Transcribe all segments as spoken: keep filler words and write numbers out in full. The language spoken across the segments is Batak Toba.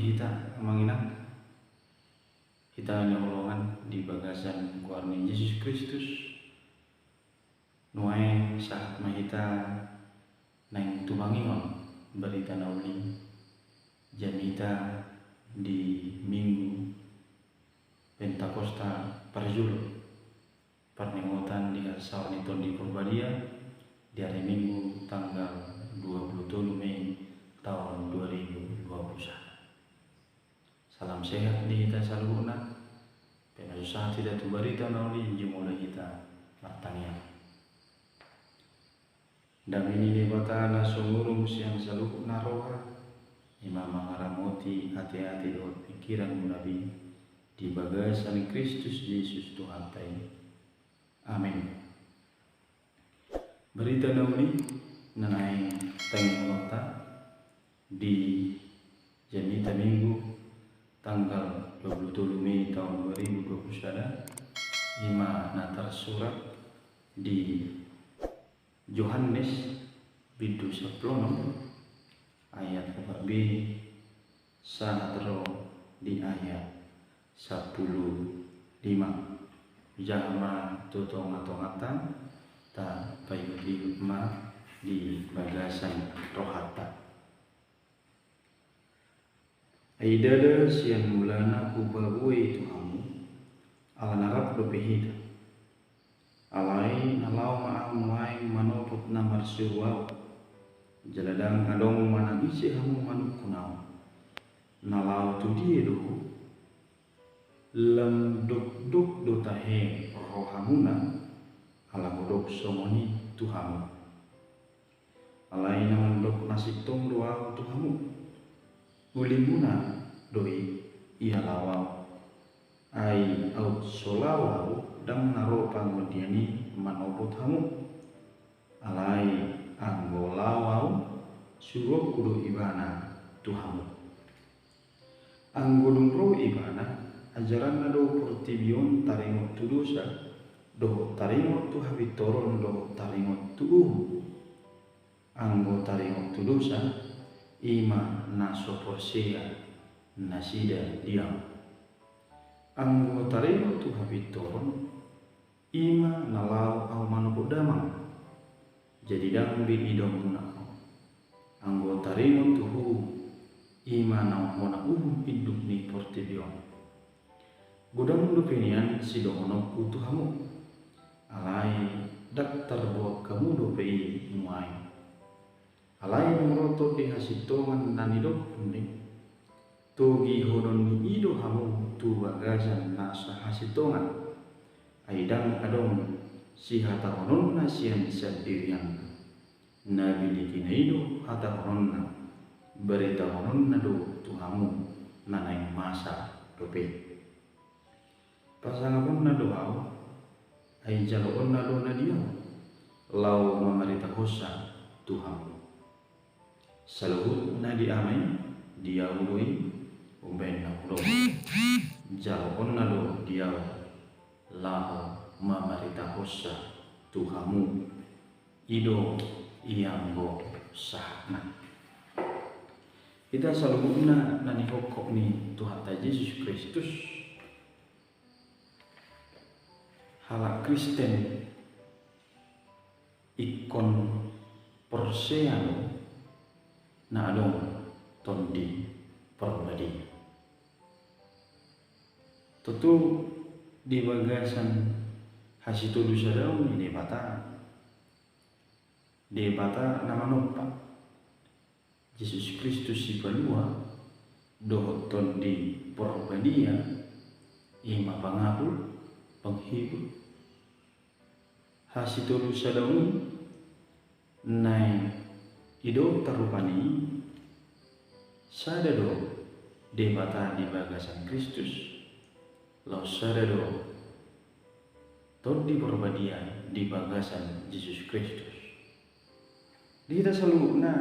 Hita amang inang, hita na hinaholongan di bagasan goar ni Jesus Kristus, nuaeng sahat ma hita naeng tumangihon barita na uli jamita di Minggu Pentakosta parjolo, parningotan di hasaor ni Tondi Porbadia di ari Minggu tanggal dua puluh tolu Mei taon dua ribu dua puluh sada. Salam sehat di hita saluhutna. Pinasahat hita tu barita na uli, jumolo hita martangiang. Dame ni Debata na sumurung sian saluhutna roha, i ma mangaramoti ateate dohot pingkiranmuna be di bagasan Kristus Jesus Tuhanta i. Amen. Barita na uli na naeng tangihononta di jamita Minggu tanggal dua puluh tolu Mei taon dua ribu dua puluh sada, i ma na tarsurat di Johannes bindu sampulu onom ayat opat B sahat ro di ayat sampulu lima. Jaha ma tu tongatonganta, tapaihutihut ma di bagasan rohanta. Ai ndada sian mulana hupaboa i tu hamu, ala na rap dope hita. Alai na laho ma ahu nuaeng manopot na marsuru ahu, jala ndang adong manang ise hamu manungkun ahu. Na laho tu dia do ho? Lam dokdok do tahe rohamuna, ala hudok songon i tu hamu. Alai na mandok na sintong do ahu tu hamu. Ulimuna do i ia laho ahu. Ai aut so laho ahu, ndang na ro Pangodian i manopot hamu. Alai anggo laho ahu, suruonku do ibana tu hamu. Anggo dung ro ibana, ajaranna do portibi on taringot tu dosa, dohot taringot tu hapintoron, dohot taringot tu uhum. Anggo taringot tu dosa, i ma na so porsea nasida di ahu. Anggo taringot tu hapintoron, i ma na laho ahu manopot damang, jadi ndang be idaonmuna ahu. Anggo taringot tu uhum, i ma na ummona uhum induk ni portibi on. Godang dope nian sidohononku tu hamu, alai ndang tarboan hamu dope i nuaeng. Alai dung ro Tondi hasintongan na nidokkon i, togihononni i do hamu tu bagasan nasa hasintongan. Ai ndang adong sihatahononna sian sandirianna. Na binegena i do hatahononna, baritahononna do tu hamu na naeng masa dope. Pasangaponna do ahu, ai jaloonna do na di ahu, laho mamaritahonsa tu hamu. Saluhut na di Ama i, di ahu do i, umbahen na hudok. Jaloonna do di ahu, laho mamaritahonsa tu hamu. I do i anggo sahatna. Hita saluhutna na nihophop ni Tuhanta Jesus Kristus, halak Kristen ingkon porsea do na adong Tondi Porbadia. Tontu di bagasan hasitolusadaon ni Debata, Debata na manompa, Jesus Kristus Sipalua, dohot Tondi Porbadia, i ma pangapul, penghibur. Hasitolusadaon i naeng idaonta rupani, sada do Debata di bagasan Kristus, laos sada do Tondi Porbadia di bagasan Jesus Kristus. Di hita saluhutna,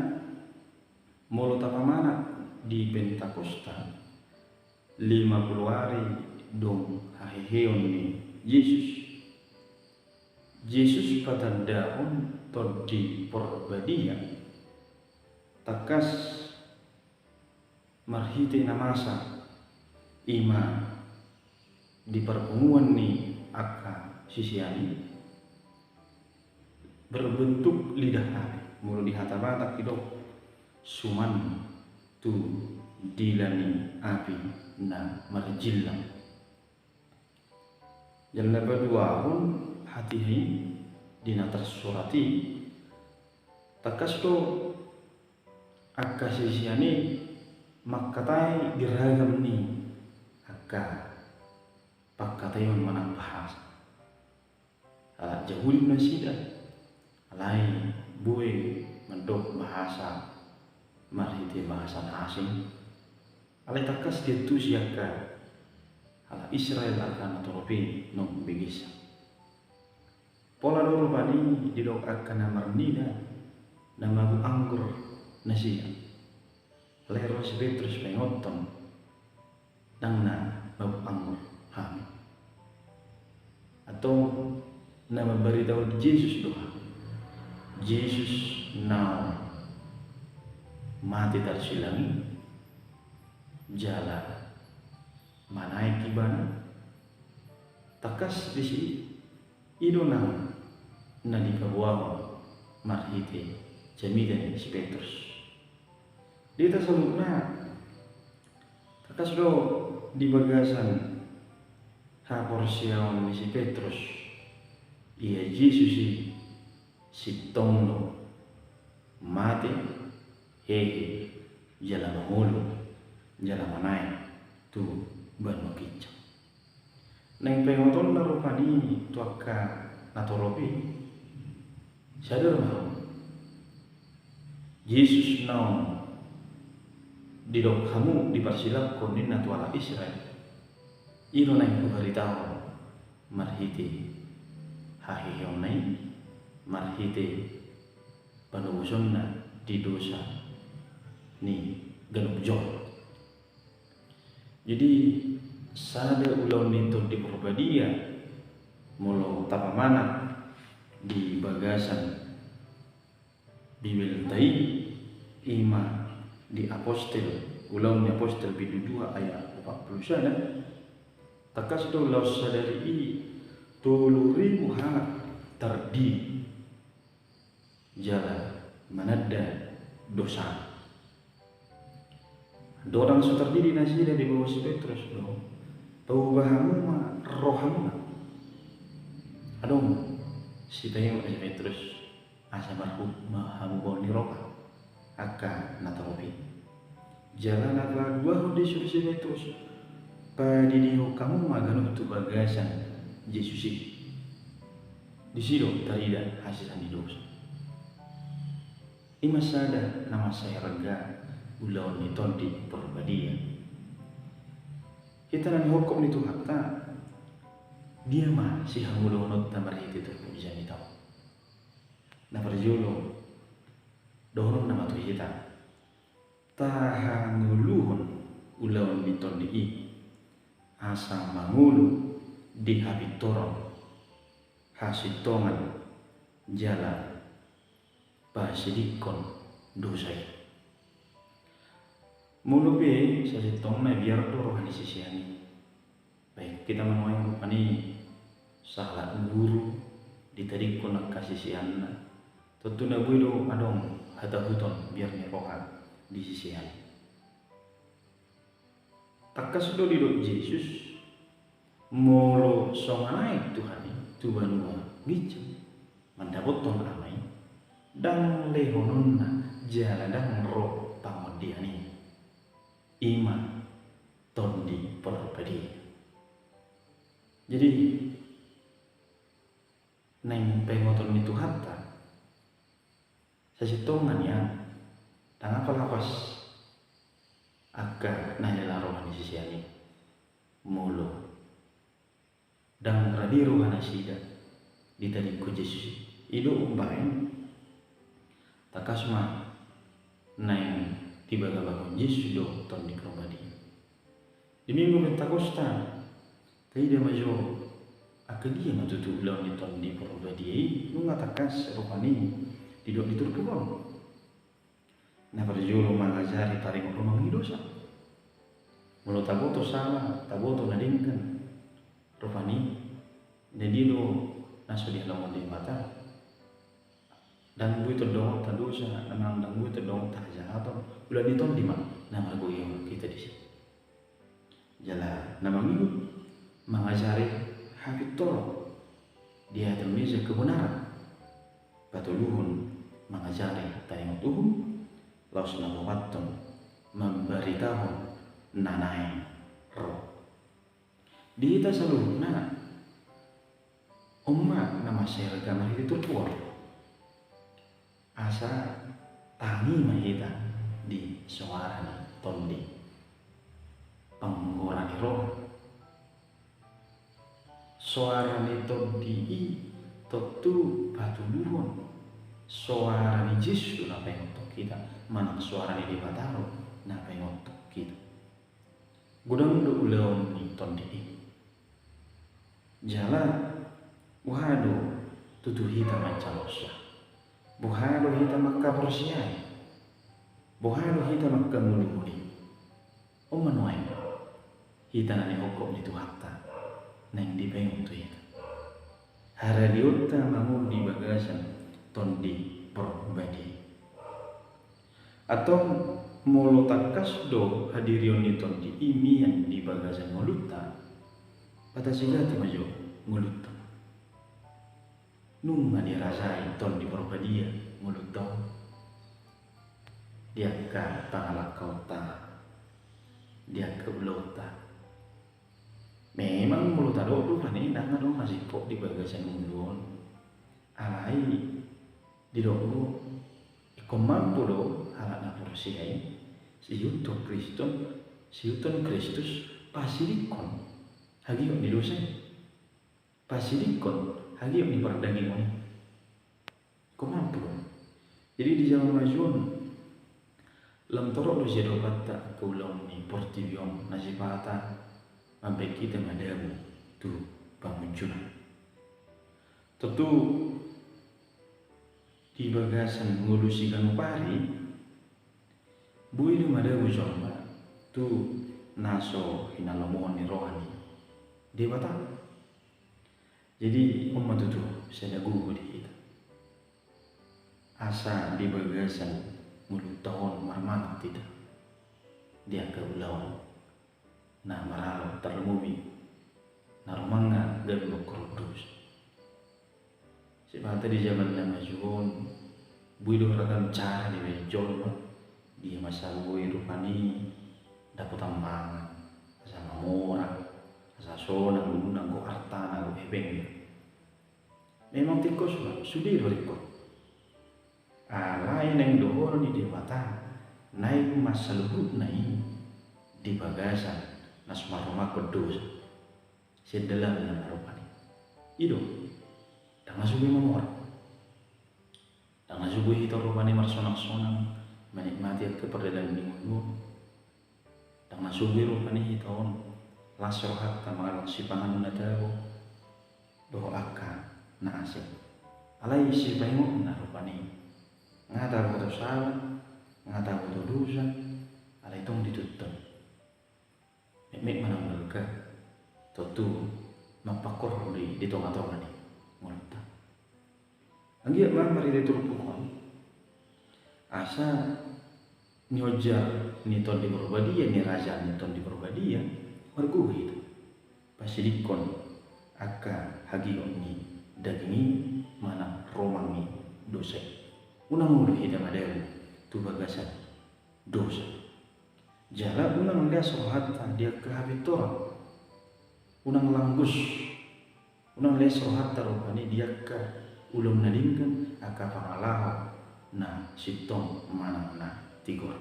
molo tapamanat di Pentakosta, lima pulu ari dung haheheon ni Jesus, Jesus patandahon Tondi Porbadia. Tangkas marhite na masa, i ma di parpunguan ni angka sisean i, berbentuk lidah api. Molo di hata Batak didok suman tu dila ni api na marjillang. Jala na paduahon hatiha i di na tarsurat i, tangkas do angka sisean i mangkatai di ragam ni angka pangkataion manang bahasa. Ala Jahudi nasida, alai boi mandok bahasa marhite bahasa na asing. Alai tangkas diantusi angka halak Israel angka na torop i naung begesan. Pola do rupani didok angka na marnida na mabuk anggur nasida. Alai ro si Petrus paingothon, ndang na mabuk anggur hami. Atau na mambaritahon Jesus do hami. Jesus naung mate tarsilang i, jala manaek ibana. Tangkas disi, i do nang na dipaboahon marhite jamita ni si Petrus. Di hita saluhutna, tangkas do di bagasan haporseaon ni si Petrus, ia Jesus i sintong do mate, hehe, jala mangolu, jala manaek tu banua ginjang. Naeng paingotonna rupani tu angka na torop i, sadar ma hamu, Jesus naung didok hamu diparsilangkon ninna tu halak Israel, i do naeng hubaritahon marhite haheheonna i, marhite panobusonna di dosa ni ganup jolma. Jadi, sada ulaon ni Tondi Porbadia, molo tapamanat di bagasan Bibelta i, i ma di Apostel, Ulaon ni Apostel bindu dua ayat opat pulu sada, tangkas do laos sadari i tolu ribu halak tardidi jala mananda dosa. Ndang so tardidi nasida, diboto si Petrus do, paubah hamu ma rohamuna. Adong sipaingot ni si Petrus, asa marhut ma hamu baol ni roha angka na torop i. Jala na paduahon disuru si Petrus, padidihon hamu ma ganup tu bagasan Jesus i. Disi do tarida hasesaan ni dosa. I ma sada na mansai arga ulaon ni Tondi Porbadia. Hita na nihophop ni Tuhanta, dia ma sihamudohononta marhite turpuk jamita on? Na parjolo, dohononna ma tu hita, tahangoluhon ulaon ni Tondi i, asa mangolu di hapintoron, hasintongan, jala pasidingkon dosa i. Molo pe sasintongna biar do roha ni sisean i. Baik, hita ma nuaeng rupani sahalak guru ditadingkon angka siseanna, tontu na boi do adong hatahuton biar ni roha di sisean i. Tangkas do didok Jesus, molo so manaek Tuhan i tu banua ginjang mandapothon Ama i, ndang lehononna jala ndang ro pangondian i, i ma Tondi Porbadia. Jadi, naeng paingoton ni Tuhanta, sasintongna nian, ndang apala pas angka na nilala roha ni sisean i, molo ndang rade roha nasida ditadingkon Jesus i. I do umbahen, tangkas ma naeng dibagabagahon Jesus do Tondi Porbadia. Di Minggu Pentakosta, taida ma jo angka dia ma tutu ulaon ni Tondi Porbadia i, nunga tangkas rupani didok di turpuk on. Na parjolo mangajari taringot rumang ni dosa. Molo taboto sala, taboto na denggan, rupani na dia do na so dihalongani Debata? Ndang boi tondongonta dosa, manang ndang boi tondongonta hajahaton. Ulaon ni Tondi ma na margoihon hita disi. Jala na mangihut, mangajari hapintoron, diajarhon i kebenaran, patoluhon, mangajari taringot uhum, laos na paopathon, mambaritahon na naeng ro. Di hita saluhutna, on ma na mansai arga marhite turpuk on. Asa tangi ma hita di soara ni Tondi, panggora ni roha. Soara ni Tondi i tontu patoluhon soara ni Jesus na paingothon hita, manang soara ni Debata do na paingothon hita. Godang do ulaon ni Tondi i. Jala boha do tutu hita manjalosa? Boha do hita mangkaporseai? Boha do hita mangkangoluhon i? On ma nuaeng hita na nihophop ni Tuhanta naeng dipaingot tu hita. Haralionta mangolu di bagasan Tondi Porbadia. Antong molo tangkas do hadirion ni Tondi i mian di bagasan ngolunta, patasegati ma jo ngolunta. Nunga dirajai Tondi Porbadia ngolunta on di angka pangalangkaonta, di angka ulaonta. Memang molo tadok do rupani ndang adong na singkop di bagasan ngolu on. Alai didok do, ingkon mampu do halak na porsea i siihuthon Kristus, siihuthon Kristus pasidingkon hagigot ni dosa i, pasidingkon hagigot ni pardagingon i. Ingkon mampu do. Jadi di jaman maju on, lam torop do siadopanta angka ulaon ni portibi on na sipata mambahen hita madabu tu pamunjunan. Tontu di bagasan ngolu siganup ari, boi do madabu jolma tu na so hinalomohon ni roha ni Debata. Jadi on ma tutu sada gogo di hita, asa di bagasan ngolunta on marmanat hita di angka ulaon na maralo, tarlumobi na rumangna gabe mangkorhon dosa. Sipata di jaman na maju on, boi do ragam cara dibahen jolma, dia ma asa boi rupani dapotan mangan, asa mamora, asa sonang, nunga anggo artana, anggo hepengna. Memang tingkos ma, sude do ringkot. Alai naeng dohonon ni Debata, naeng ma saluhutna i di bagasan na so marrumangkon dosa. Sian dalanna ma rupani. I do, ndang na so boi mamora. Ndang na so boi hita rupani marsonang-sonang, manikmati angka pardalanan ni ngolu on. Ndang na so boi rupani hita on las rohanta mangalehon sipanganon na tabo dohot angka na asing. Alai sipaingotna rupani, nga taboto sala, nga taboto dosa, alai tong ditutup. Metmet ma na balga, tontu mampangkorhon do i di tonga-tonga ni ngolunta. Anggiat ma marhite turpuk on, asa niojar ni Tondi Porbadia, nirajaan ni Tondi Porbadia, margogo hita pasidingkon angka hagiot ni daging i manang rumang ni dosa i. Unang olo hita madabu tu bagasan dosa. Jala unang leas rohanta di angka hapintoran. Unang langgus, unang leas rohanta rupani di angka ulaon na denggan, angka pangalaho na sintong manang na tigor.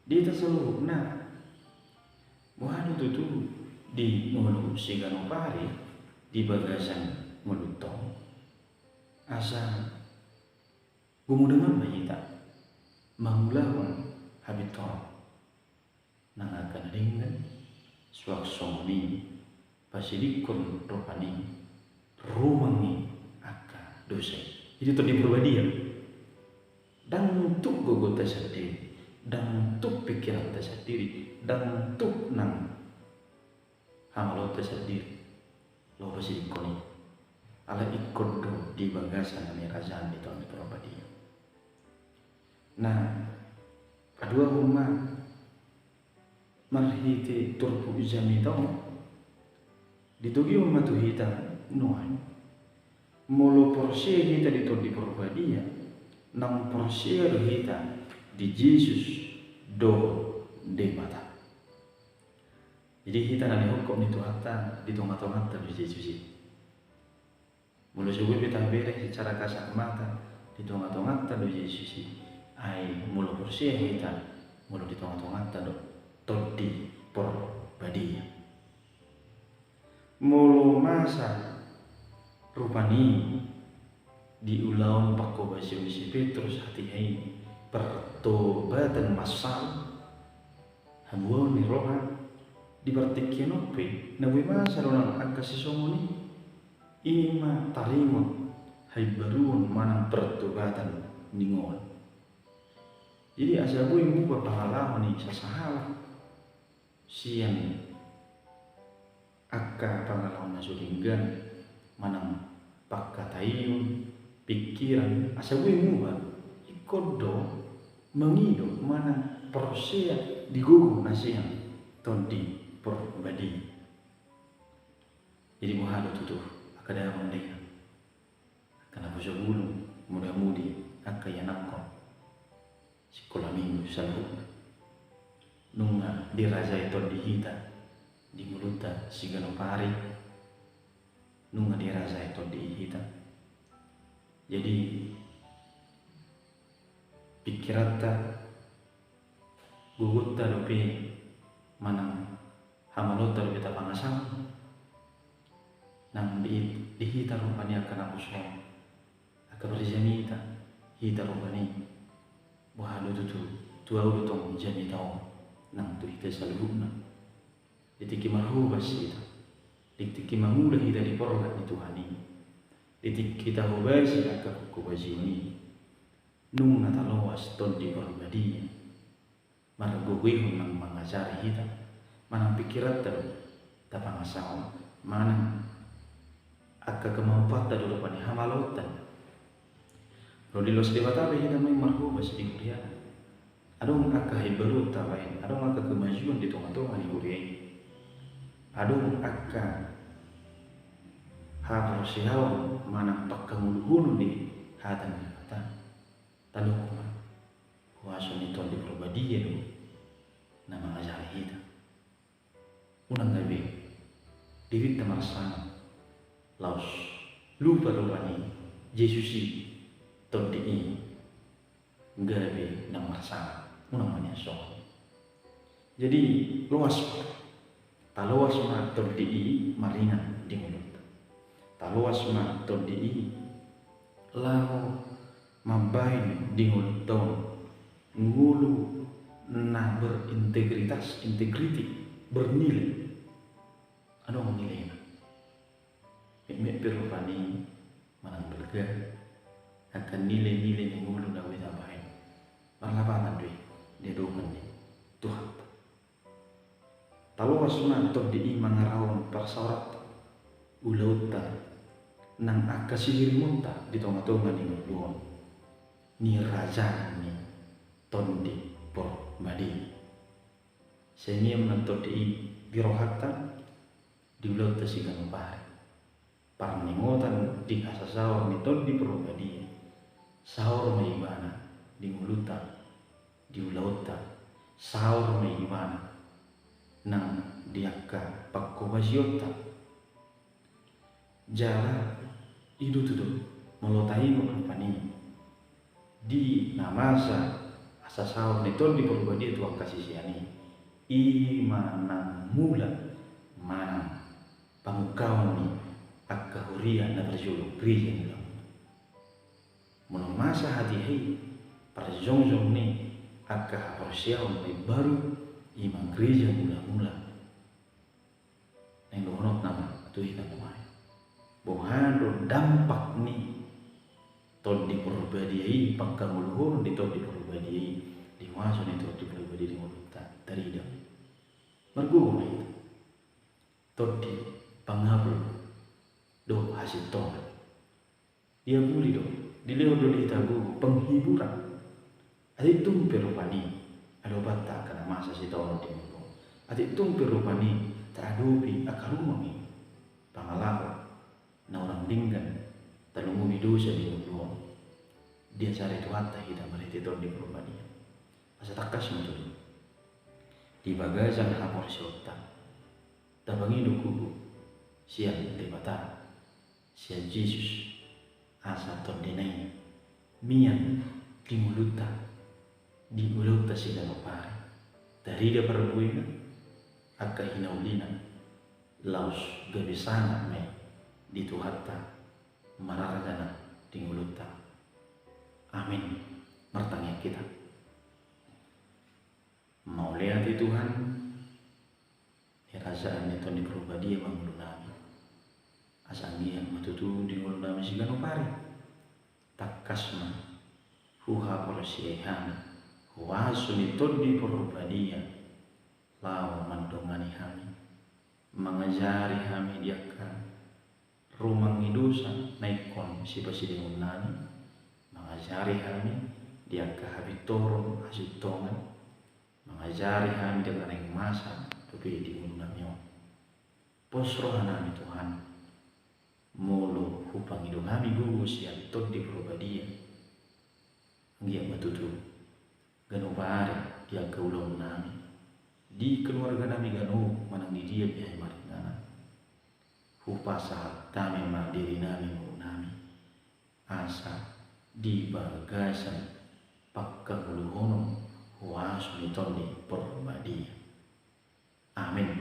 Di hita saluhutna, boha do tutu di ngolu siganup ari di bagasan ngolunta on, asa gumodongan ma hita mangulahon hapintoran nang angka na denggan, suang songon i pasidingkon rupani rumang ni angka dosa i. Jadi Tondi Porbadia, ndang tuk gogota sandiri, ndang tuk pingkiranta sandiri, ndang tuk nang hamaloonta sandiri laho pasidingkon i. Alai ingkon do di bagasan niraja ni Tondi Porbadia. Na paduahon ma marhite turpuk jamita on, ditogihon ma tu hita nuaeng, molo porsea hita di Tondi Porbadia, naung porsea do hita di Jesus dohot Debata. Jadi hita na nihophop ni Tuhanta di tongatonganta do Jesus i. Molo so boi pe tabereng secara kasat mata, di tongatonganta do Jesus i. Ai molo porsea hita, molo di tongatonganta do Tondi Porbadia. Molo masa rupani di ulaon pangkobasion ni si Petrus hatiha i pertobatan massal, habuaon ni roha, di partingkian on pe na boi masa do nang angka sisongon i. I ma taringot haimbaruon manang pertobatan ni ngolu. Jadi asa boi muba pangalaho ni sasahalak sian angka pangalaho na so denggan manang pangkataion, pingkiran, asa boi muba, ingkon do mangido manang porsea di gogo na sian Tondi Porbadia. Jadi boha do tutu angka damang dainang, angka naposobulung, muda-mudi, angka ianakhon sikola minggu saluhutna. Nunga dirajai Tondi hita di ngolunta siganup ari. Nunga dirajai Tondi i hita. Jadi pingkiranta, gogonta dope manang hamaloonta dope tapangasahon. Nang di, di hita rupani angka naposo, angka parjamita, hita rupani. Boha do tutu, tu ahu do tong jamita on nang tu hita saluhutna. Di tingki marhobas hita, di tingki mangula hita di porlak ni Tuhan i, di tingki tahobasi angka pangkobasion i, nunga taloas Tondi Porbadia margogoihon nang mangajari hita, manang pingkiranta do tapangasahon, manang angka kemampuanta do rupani, hamaloonta. Molo diloas Debata pe hita nuaeng marhobas di huriana, adong angka haimbaruon tabaen, adong angka kemajuan di tongatonga ni huria i. Adong angka haporseaon manang pangkangoluhon di hata ni Debata. Tadok ma, huaso ni Tondi Porbadia do na mangajari hita. Unang gabe dirinta marsangap laos lupa rupani Jesus i, Tondi i, gabe ndang marsangap. Unang ma nian songon i. Jadi loas ma, taloas ma Tondi i maringan di ngolunta. Taloas ma Tondi i laho mambahen di ngolunta on ngolu na berintegritas, integriti, bernilai. Adong nilaina. Metmet pe rupani manang balga angka nilai-nilai ni ngolu na boi tabahen, marlapatan do i di adopan ni Tuhanta. Taloas ma Tondi i mangarahon parsaoranta, ulaonta, nang angka sihirimonta di tongatonga ni ngolu on, ni raja ni Tondi Porbadia. Sai nian ma Tondi i di rohanta, di ulaonta siganup ari. Parningotan di hasasaor ni Tondi Porbadia, saor ma ibana di ngolunta, di ulaonta, saor ma ibana nang di angka pangkobasionta. Jala i do tutu, molo taingot rupani di na masa hasasaor ni Tondi Porbadia tu angka sisean i, i ma nang mula manang pamungkaon ni angka huria na parjolo, gereja ni ulaon. Molo masa hatiha i, parjongjong ni angka haporseaon na imbaru, i ma gereja mula-mula. Naeng dohononta ma tu hita nuaeng, boha do dampak ni Tondi Porbadia i, pangkangoluhon ni Tondi Porbadia i di huaso ni Tondi Porbadia di ngolunta tarida. Margogo ma hita. Tondi pangapul dohot hasintongan. Diapuli do, dilehon do di hita gogo penghiburan. Atik tung pe rupani adopanta angka na masa sitaonon di ngolu on. Atik tung pe rupani taadopi angka rumang i pangalaho na hurang denggan, talungubi dosa di ngolu on. Diajari Tuhanta hita marhite Tondi Porbadia. Asa tangkas ma tutu di bagasan haporseaonta tapangido gogo sian Debata, sian Jesus, asa Tondina i mian di ngolunta, di ulaonta siganup ari. Tarida parbuena, angka hinaulina, laos gabe sangap ma i di Tuhanta, mararga na di ngolunta. Amin. Martangiang hita. Mauliate Tuhan, di harajaan ni Tondi Porbadia ma ngolunami. Asa anggiat ma tutu di ngolunami siganup ari tangkas ma huhaporseai hami huaso ni Tondi Porbadia laho mandongani hami, mangajari hami di angka rumang ni dosa na ingkon sipasidingonnami, mangajari hami di angka habintoron hasintongan, mangajari hami di angka naeng masa dope di ngolunami on. Pos rohanami Tuhan, molo hupangido hami gogo sian Tondi Porbadia, anggiat ma tutu ganup ari di angka ulaonnami, di keluarganami ganup manang di dia pe hami maringanan, hupasahat hami ma dirinami ngolunami, asa di bagasan pangkaluhuon huaso ni Tondi Porbadia. Amin.